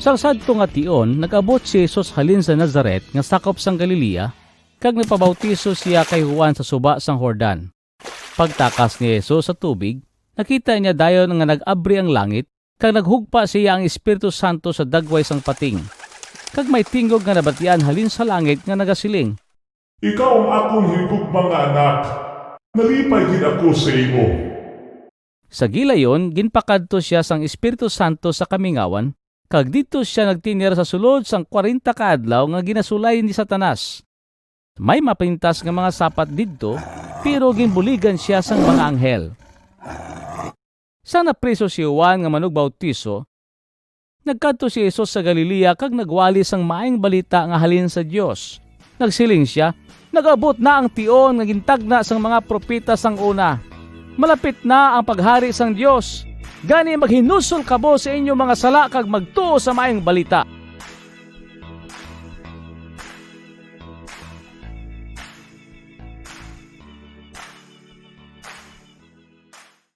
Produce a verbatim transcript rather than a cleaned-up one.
Sang sadto nga tion, nag-abot si Jesus halin sa Nazaret nga sakop sang Galilea, kag nagpabautiso sia kay Juan sa suba sang Jordan. Pagtakas ni Jesus sa tubig, nakita niya dayon nga nag-abri ang langit, kag naghugpa siya ang Espiritu Santo sa dagway sang pating. Kag may tingog nga nabatian halin sa langit nga nagasiling, "Ikaw ang akon higugma nga Anak, nalipay gid ako sa imo." Sa gilayon, ginpakadto sia sang Espiritu Santo sa kamingawan, kag didto sia nagtener sa sulod sang kwarenta ka adlaw nga ginasulay ni Satanas. May mapintas nga mga sapat didto, pero ginbuligan sia sang mga anghel. Sang napriso si Juan nga manugbautiso, nagkadto si Jesus sa Galilea kag nagwali sang Maayong Balita nga halin sa Dios. Nagsiling sia, "Nag-abot na ang tion nga gintagna sang mga propeta sang una. Malapit na ang paghari sang Dios. Gani, maghinusol kamo sa inyo mga sala kag magtuo sa Maayong Balita."